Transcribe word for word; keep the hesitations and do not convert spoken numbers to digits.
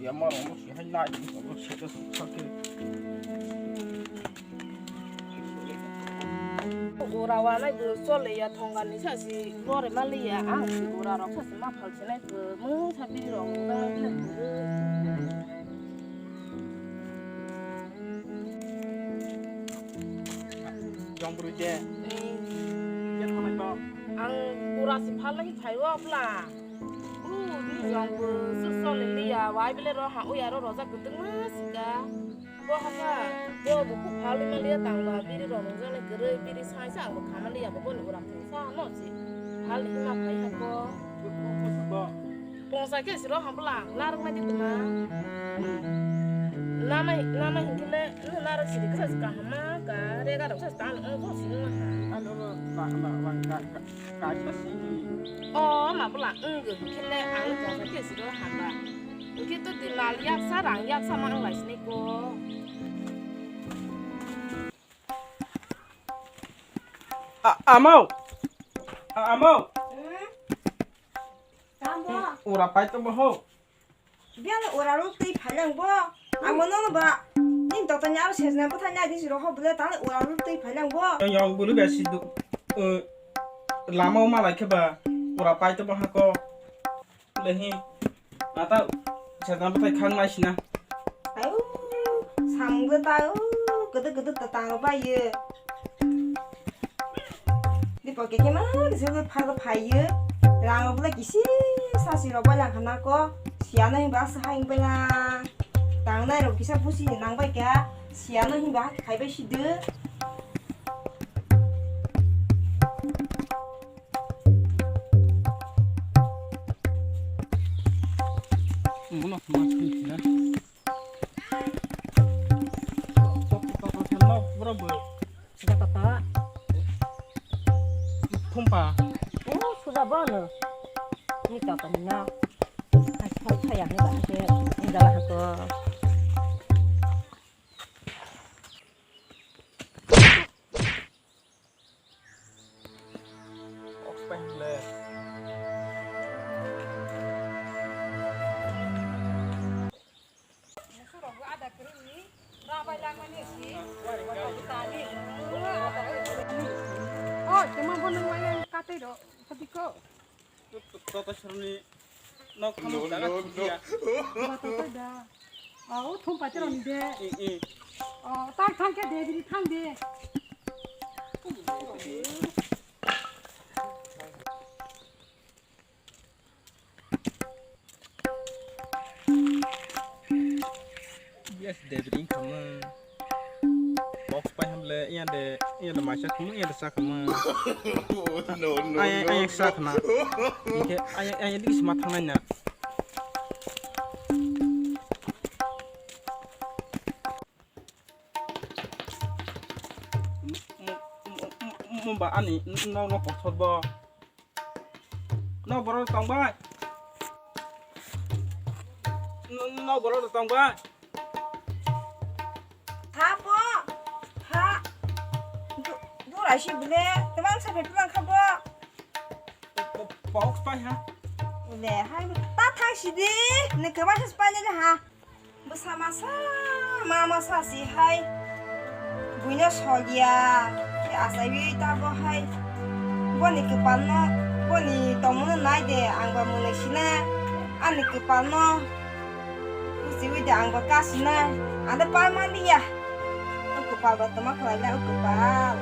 Ya ma rong si hai nai, rong si ka su sa ke. Ura wa nai bu chole ya thongani sa si lore mali ya ang si ura rok sa si ma phal si nai bu mung sa biri rok nang nai bu. Jong bru je. Ni. Ya thonai ba. Ang ura si phal nai phai wa pla. Ui, ni yong bo su sole liya, wai bele ro ha uya ro rojak kwtwng ma sika. Bo haka, bo bo ku phal ma liya tang ba, biri ro nung jani kwrwi, biri sai sa ang bo khama liya bo boni urak thung sa no si. Phal ni ma phai ha ko. Pongsa ke si ro ha bla, narwk ma di tuma. Nama, nama hinkile, narwk si di kasa si kahama ka, rega ro sa tang, ang ko si ma ha. Ano ro, na, na, na, na, na. Kaisa sini. O, ma bwla wng khe le ang tongsa khe siro hamba. Hwnkhe to di mal yaksa rang yaksa ma wng lai sini ko. A-, amo. A-, amo. Hmm? Tamo. Ura pai to bo ho. Biyang ura rok twi phaileng bo. Ang bo nono ba. Ning totoni aro sejna bwthai nai di siro ho bwle tale ura rok twi phaileng bo. Yang yang bulu ba si du. Eh, lama o malai khe ba. Ura pai to bo hako. Lehi. Ata sejna bwthai khang nai sina. Ayu, samung bwthai o. Gede gede tatang ba ye. Di poke khe ma kisa phar phaiyo. Rang bwle kisi sasi rok bai lang khana ko. Siya no himba sa haing bela. Tang nai rok kisa pusi nang bai kya. Siya no himba khai bai si de. Muno mas ni na. Tok tok tok tok. Sida tata. Thumpa. Oh, sudah bana. Ini tata ni na. Ai, thai thai ya ni ba ke. Ini dalah ko. Oxfam le. Musurok ada kering ni, rabai langmani si. Oh, cuma bo nang wayang katai do, tapi ko. Toto serni nok kamu jaga no, no. Ba toto da. Oh, thum pati roni de. Eh, eh. Oh, tak thang ke de, bini thang de. Yes, David income. Box pai hamle, iya de, iya de maisa kumu, iya de sa kumu. No, no, no, ayang, no, ayang no. Sa kena. Ike, ayang, ayang di sima thangnai na. Mumba ani no no kothor bo. No borok tong bai. No borok tong bai. Ha po. Ha. Durai si bile. Teman sa betu lang kha bo. Box pai ha. Le hai ta thang si di. Ne kebasa pai le ha. Bwsa masa, ma masa si hai buino soliya, achaiwi ta bo hai boni kwpalno, boni tongmungno nai de, ang ba mwnwi sinai, ani kwpalno buchiwi de, ang ba kasinai, ang de pal manliya, o kwpal ba tongma khlainai o kwpal.